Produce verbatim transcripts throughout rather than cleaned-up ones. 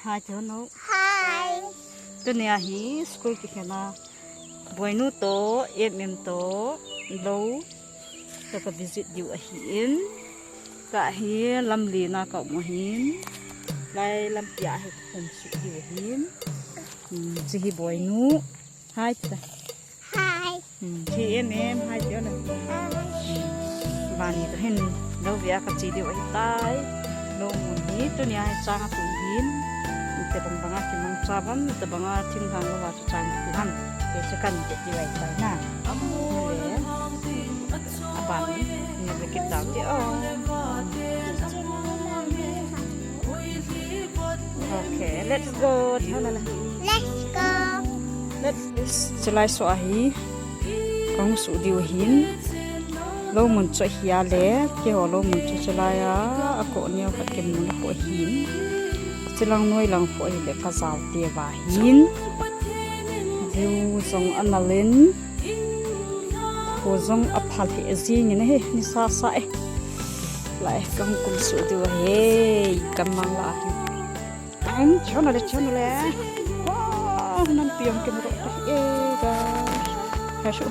Hi, Chono. Hi. Tunia hi school kikhen a Boinu to, M M to, lou, ka, ka visit diu ahin. Ka hi lamlen a ka um ahin. Lai lampi a hi ka um suh diu ahin. Hmm, chi hi Boinu. Hi, tita. Hi. Hmm, T M M, hi, Fiona. Hi. Hmm, vani to hin, lou vea ka che diu ahitai. Lou mun hi, tunia hi chang a tu hin. Ite bang banga kimang cha ban, ite banga thinglhang lou va chu chang tu han. Te se kan te ti vai tai na. Le. Aban, ni le ki tau ti o. Okay, let's go. Let's go. Let's go. Chulai so ahi. Kang su diu hin. Lou mun chu hi a le, keiho lou mun chu chulai a, a ko neo khat kimu na ko hin. Chilang noi lang ko hi le ka jao te va hin. View jong ana len. Ko jong a phal he jing in he, ni sa sa e. Lai, kang kum su diu he, kan mang la he. Kan chon le, chon le. Oh, nan piang ke mo to. E ga. Ha su.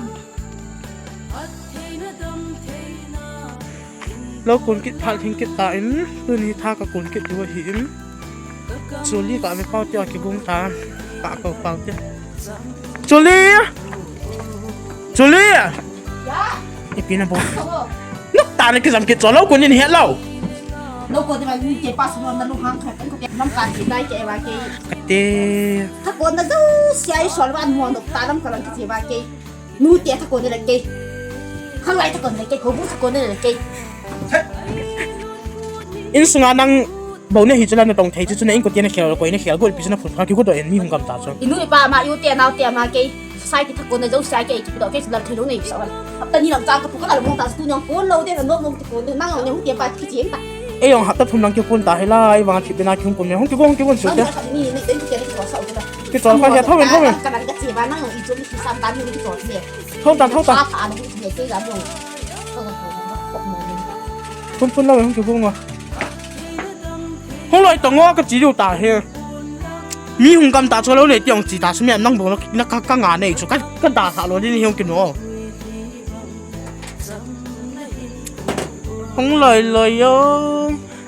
Lou kun kit phal thing kit ta in, tuni tha ka kun kit diu ahi in. Chuli ka ve pau te a kigong ta, ka ko pau te. Chuli! Chuli! Ipi na bol. Nok ta na kijam kit cho lou kun in he lou. Lou kun in ma ni ke pas mo na lu hang kha ko ke nam ka ti dai ke va ke. Kate. Tha ko na jo sia i sol van mo nok ta nam ka lang ke va ke. Nu te tha ko ne le ke. Khang lai tha ko ne le ke, ko bu tha ko ne le ke. Insunga nang bou ne hi chu la na tong thei chu, chu na in ko te na khel, ko na khel go pi chu na phun pha ki go do en mi hung gam ta chu. I nu i pa ma, i u te nau te ma ke. Society tha ko ne jo sa ke, ki do ke chu la thei lou nei sa. Hapta ni lang chang ka pu ka la mong ta chu tu nyang ko lou de na no mong ko ne nang ne hung te pa ki chen ta. E yong hapta thum lang ki pun ta he la, i vang thip na ki hung pun ne hung ki go hung ki go su te. Ni ni den ki te ni ko sa u ta. Ki chol kha he, thau in, thau in. Ka nang ka che ba nang i chom ni ki sam ta ni ki chol ni. Thau tan, thau tan. Sa pha ni ki che ga mo. Phun phun lou hung ki bung a. Hung loi tong o ka chi diu ta he. Mi hung gam ta chu lou nei ti ong chi ta su mi nang bong na ka, ka nga nei chu ka, ka da sa lou ni hung ki no. Hung loi loi o.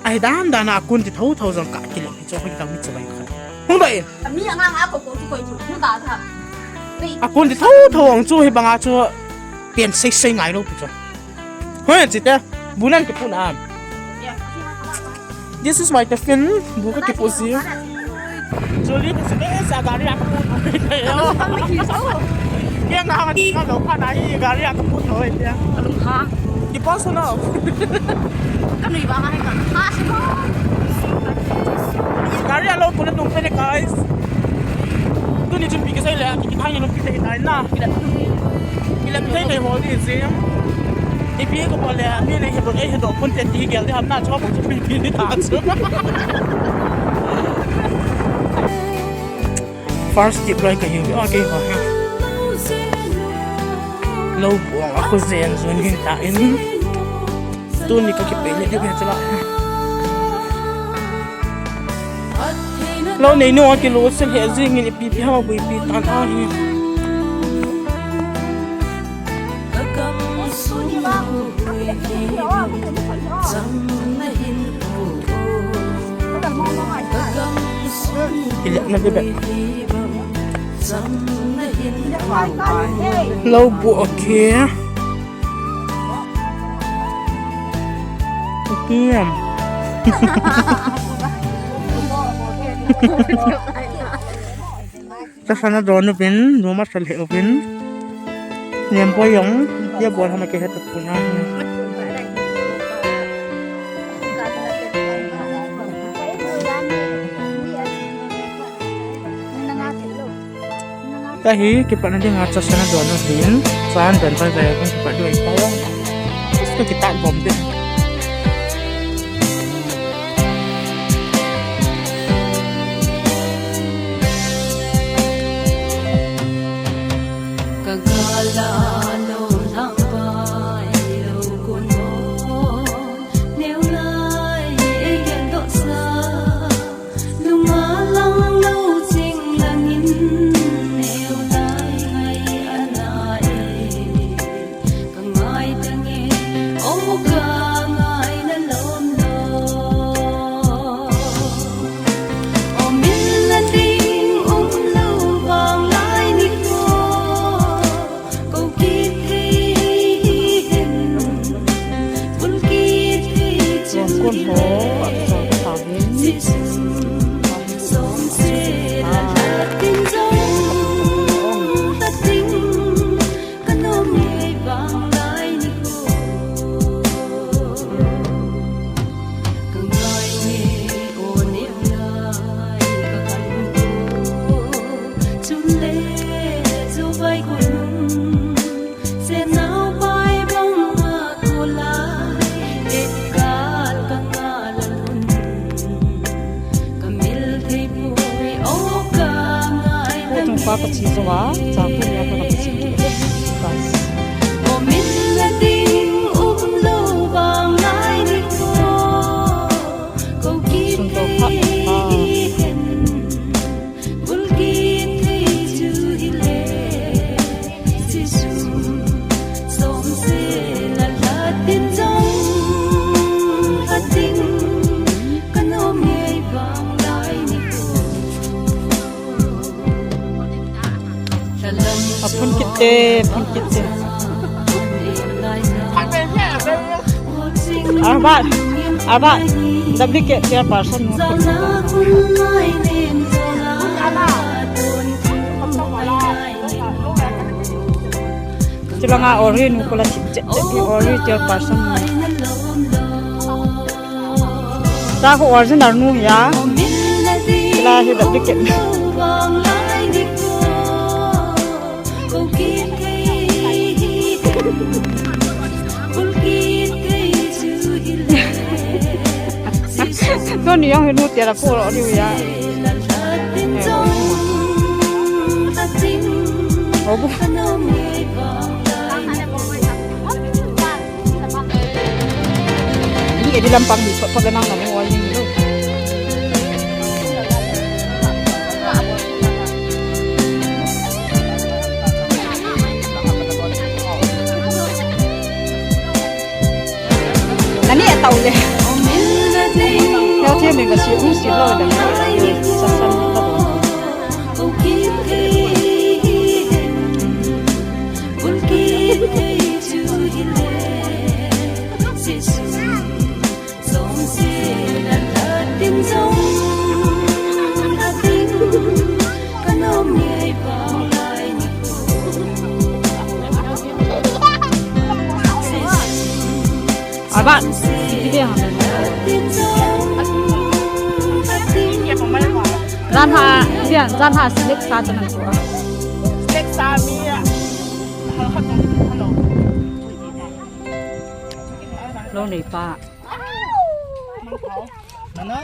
Ai dan dan a kun ti thou thou jong ka ki le chu hung dang mi chu bai kha. Hung doi. Ami anga nga ko ko ko ko da da. A kun ti thou thou ang chu hi banga chu pian sei sei ngai lou pi chu. Hoi chi te. Bu nan ki pu na. This is my tiffin. Bu ka ki pu si. Juli ka si sa gari a ka pu. Ke nga ha ti ka lo ka na hi gari a ka pu no e te. Ka lung ha. Ki pa so no. Ka nui ba ma hai ka. Ha si mo. Gari a lo pu na tung pe ne guys. Tuni chun pi ke sai le ki thang ni no pi te hi tai na. Ki la pi te te ho ni si. Ipi ko pa le mi ne he bo e he do kun te ti gel de ham na cho bo chu pi pi ni ta chu. First tip lai ka hi a ke ha. Lou buang a ko jen jun hin ta in. Tuni ka kipe ni de be chala. Lou nei nu a kilo se he jing in ipi pi ha bu ipi tan a hi. Ilek na bebe. Lou bu, okay. Okay. Tasana don uvin, doma sal he uvin. Nem boyong, ya bol hama ke het puna. Ka hi, kipatna dinga tasana don uvin, san dan pa zaya kung kipat doi tayo. Terus ka kitat bom din. Pa ka chi zo a, chang tu nia ka ka chi ki. Bas. Omin la ding um lo vang lai ni ko. Ko ki sun to kha. Ah. Bul ki thei chu hi le. Si sun som se la la tin jong. Ha ting ka nom ngei vang lai ni ko. A phun kit te, phun kit te. Arbat, Arbat, duplicate chairperson nu. Chulanga Ori nu kula chip chet chet ni Ori chairperson nu. Cha ko original nu ya. Chula hi duplicate. Tuni jong hi nu tia la pu lo diu ya. Obu. Ni edi lampang di phot phot le nang na ni wa yin lo. Nani a tau le. Yo thia mi ba si um si lo da. Sa sa lo. Aban, video ha. Jan ha, jan, jan ha, select sa channel ko. Select sa mi a. Hello. Lo nei pa. Nana.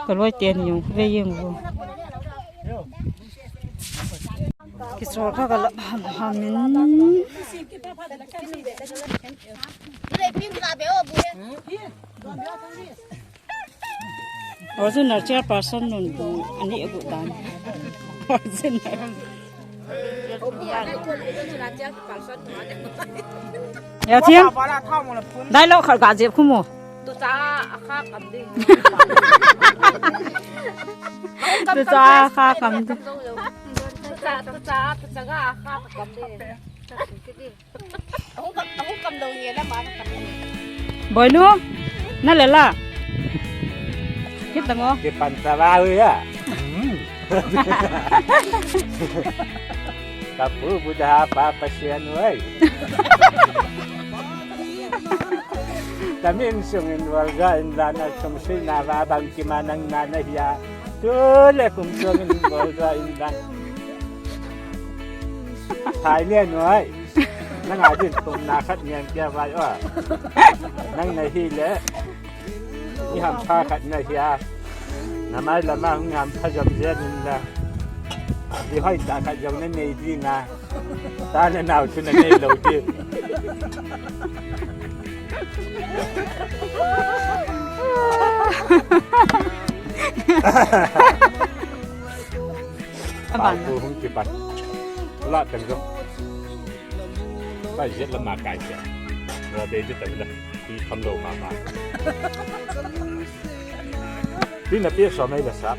Ka loi ten yung ve yung vo. Kisol kha ka la ham ham min. Original chairperson nun bu ani agu dan. Original. Ya thiam. Dialogue khat ga jep khu mo. Tu cha a kha kam ding. Tu cha a kha kam ding. Tu cha, tu cha, tu cha ga a kha kam ding. Ahung kam, ahung kam dong ye la ma kam. Boinu, na le la. Kit tango. Kipan sa ba hu ya. Hmm. Ka pu Buddha pa Pasian oi. Tamin sung in wal ga in dan a sung sui na ba bang ki ma nang na na hia. Tu le kum sung in wal ga in dan. Thai ne noi. Nang a din tum na khat nian kia vai o. Nang na hi le. Ni ham pha khat na hia. Na mai la ma hung ham pha jam je nin la. Di hoi ta khat jong na nei di na. Ta na nau chu na nei lo di. Aban. Pau hung ki bat. La kan jong. Pai jet la ma kai sia. Wa be jet ta la. Pi tham lo ma ma. Pi na pi so mai la sa.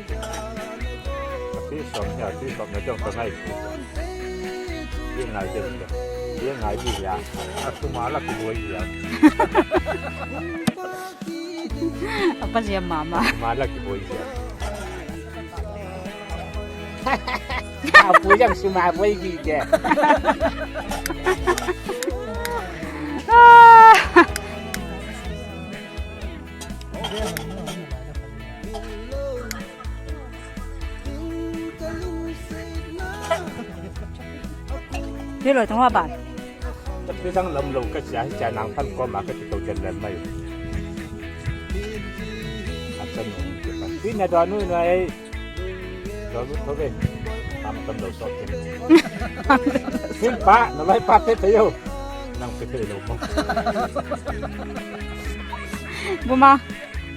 Pi so mai, pi so mai jong ta mai. Pi ngai jet. Pi ngai jet ya. A tu ma la ku boi ya. Apa sia mama? Ma la ku boi ya. Apu jang suma boi gi je. Ni loi tong wa ban. Tapi sang lam lo ka sia, sia nang phan ko ma ka ti to jen lem mai. Tui na donu na ei. Donu tho ve. Tam tam lo sok. Sim pa, na lai pa te te yo. Nang pe te lo mo. Buma.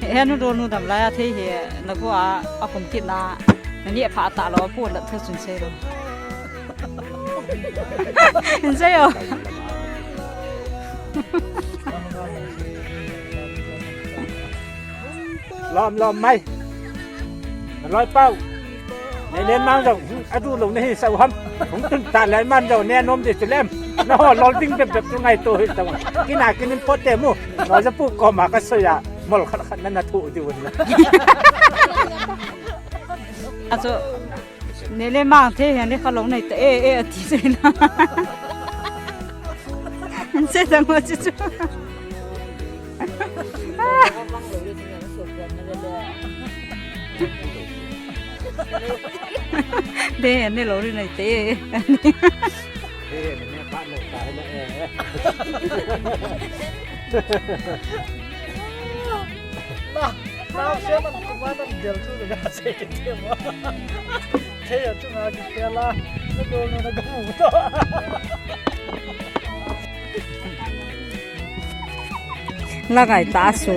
He nu donu dam lai a thei he, na ko a, a kum kit na, na ni pha ta lo, pu la thu sun se lo. Hin se yo. Lom lom mai. Loi pau. Nei len mang jong, adu lo nei hi sau ham. Hung tun ta lai man jong, nei nom di chu lem. Na ho lol ding bep bep chu ngaito hi tang. Kina kinin pot te mu. Noi ja pu koma ka soya. Mol khat khat na na thu di un. Achu, nei len mang the, nei kha lo nei ta, e, e, ati se na. An se ta ngo chu chu. De, ne lo ri nai te. Na, na, se man, kuma na del chu ga se ke te mo. Thei a chunga kipe la, na dol na ga mu to. Lagai ta su.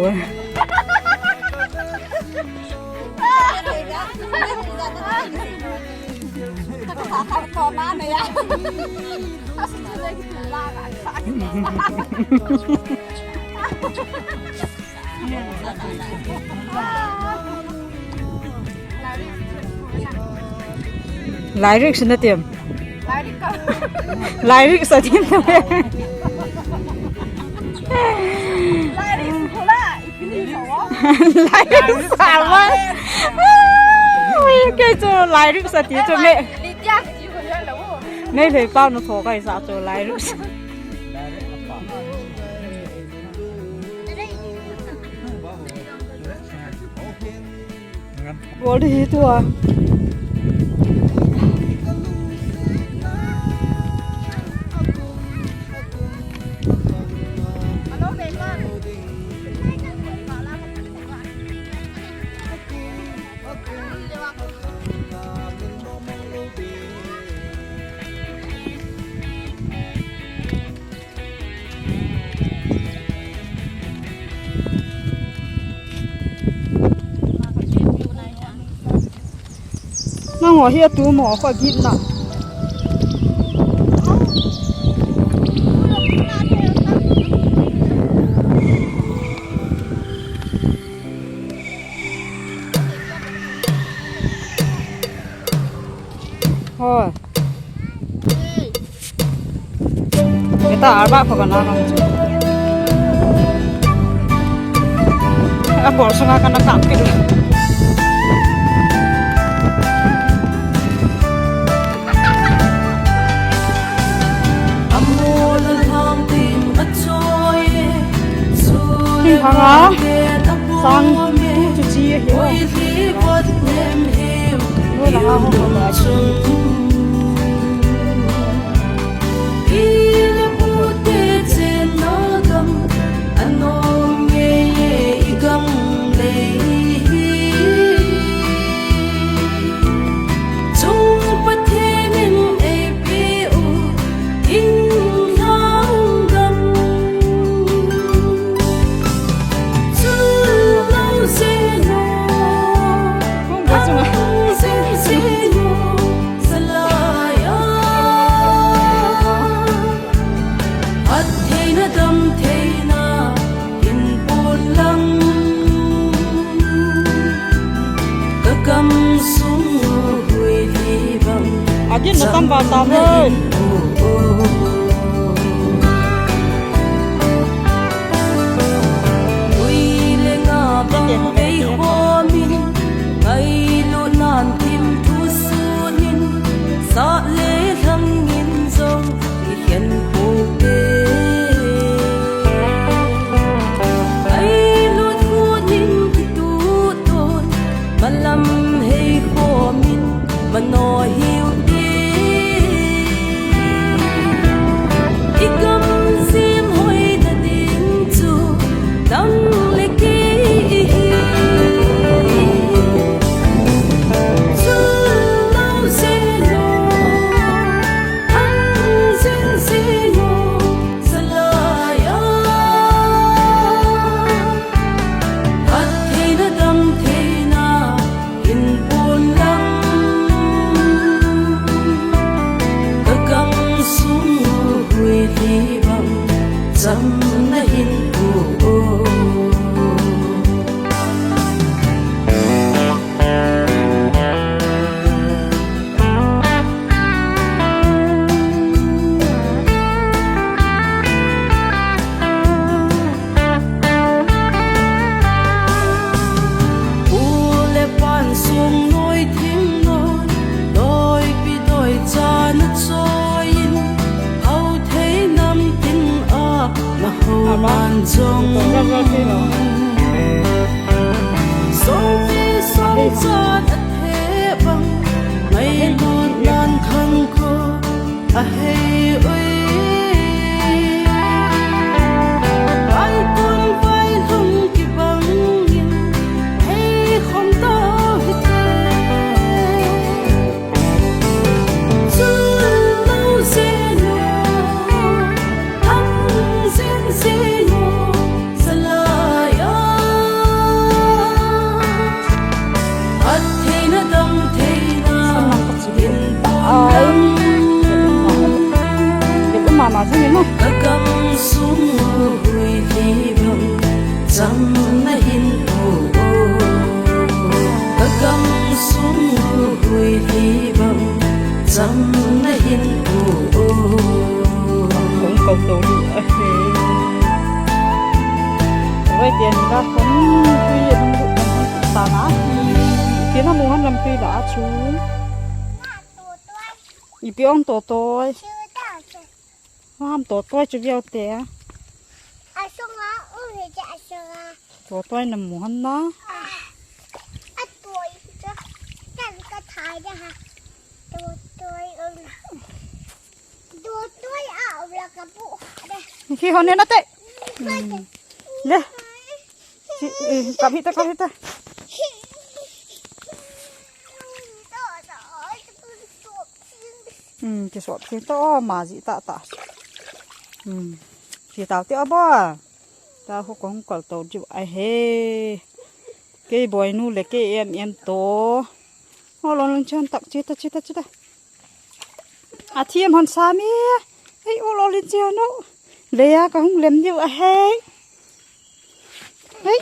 Lyrics na tim. Lyrics a tim. Lyrics a wa. Ui, kei chu lyrics a ti chu me. Me le pau no tho kai sa chu lyrics. Bol di hi tua. Nang ho hi atu mo kho git na. Hoi. Kita arba ko kana nang chu. A bol sunga kana kam ke. Hing hanga sang tu chu chi ahi. Ngoi langa ho ko ta. Phat theina dam theina in pon lang. Ka kam sung u hui li bang. Agin na tam ba tam oi. Hui le nga bang vei khomin. Ngailut nan thim thu sunin. Sa le lhangin jong. Khen pote. Ai lut kut nin kitu ton, malam hei khomin, mano hiu te. Chang na hin pu o. U le pan sung noi thim noi, doipi doi cha na choi in, hau thei nam tin a na ho man jong. Song ti song cha a the bang, mai lut nan khang ko. Ahei oi, ai tun vai lhung kibang in, hei khom tau hite. Chun lo zenu, thang zin zenu, salai a. At theina dam theina, in pun dam. Ka gam sung hui thei bang, chang na hin pu o. Ka gam sung hui thei bang, chang na hin pu o. Kong kau to lu ahi. Oi, tian la kong tui e nung lu kong ta na. Tian na mu han lam tui la chu. Ipi ong to toi. Ham to toi chu viau te. Asunga, u hi ja asunga. To toi na mu han na. A toi ja. Kan ka thai ja ha. To toi ong. To toi a ula ka bu. Khi hon ne na te. Le. Kap hita, kap hita. Hmm, kisop hita o, ma ji ta ta. Hmm. Ki tau ti abo. Ta ho kong kal to ju ahi. Kei boinu le kei em em to. O lon lon chan tak chita chita chita. A thiam hon sa mi. Hei, u lo lin chia no. Leia ka hung lem diu ahei. Hei.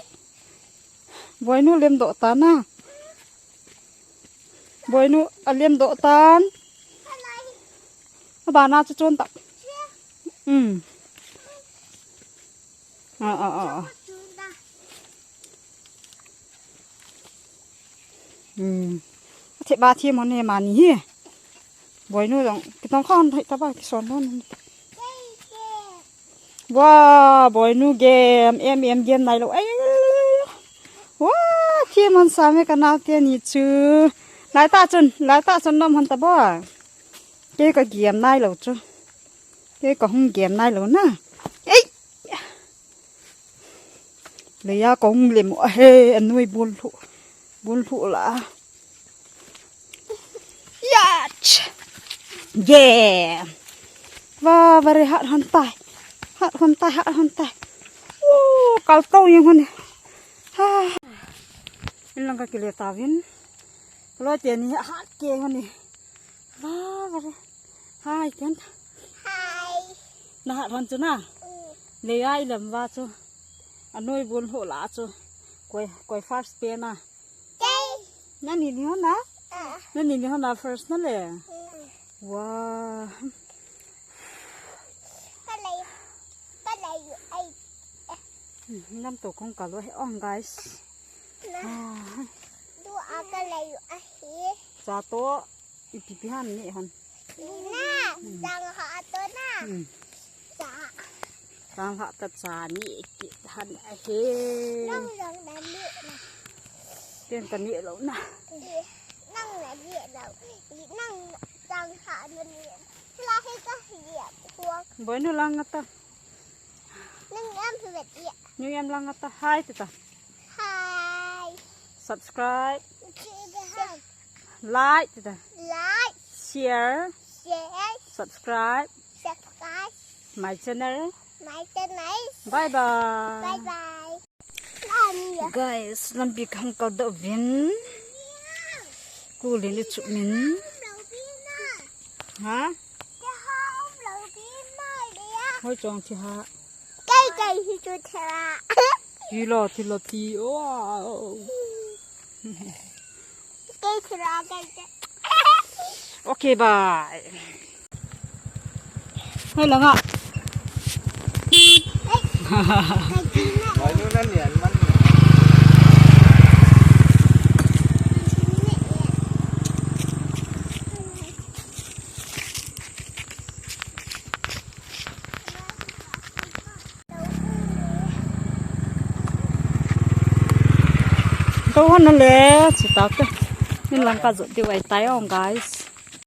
Boinu lem doh tan a. Boinu a lem doh tan. A bana chu chon tak. Um. A, a, a, a. Hmm. Theba thi mon he mani hi. Boinu jong kitong khon thai taba kison non. Wa, boinu game, em em game nai lo. Ai. Wa, thi mon sa me ka nau te ni chu. Lai ta chun, lai ta chun nom han ta bo. Kei ka game nai lo chu. Kei ka hung game nai lo na. Ei. Leia kong lem u ahe, anui bul lhu. Bul lhu la. Yach. Ye. Va, va re hat hon tai. Hat hon tai, hat hon tai. U, kal to yang hon. Ha. In lang ka kile ta vin. Lo te ni hat ke hon ni. Va, va re. Hai, ken. Hai. Na hat hon chu na. Mm. Leia i lem va chu. Anui bul lhu la chu. Koi, koi first pe na. Kei. Na ni ni hon na? Ah. Na ni ni hon na first na le. Mm. Wow. Ka lei. Ka lei ai. Nam to kong kal u he ong guys. Na. Ah. Du a ka lei ai. Cha to. Ipi pi han ni hon. Na, hmm. Jang ha to na. Hmm. Cha. Jang ha ta cha ni ki han ahe. Nang jang da ni na. Ken ka ni lo na. Nang na ni lo. Nang jang ha na ni. Sila he ka hi ya. Boinu lang ata. Nang em hi vet ya. Nang em lang ata. Hi tita. Hi. Subscribe. Like, like, share, share, subscribe, subscribe, my channel, my channel. Bye bye. Bye bye. Guys, lampi kahung kal doh uvin. Kulin i chup min. Ha? Hoi chong thi ha. Kei hi chu thela. Hi lo, thi lo, thi. Oh. Kei thela, kei thela. Okay, bye. Hai langa. Kei thela. Wai nu na nian man. Tou hon le, chuta te. Min lang ka jot diu ahitai ong, guys.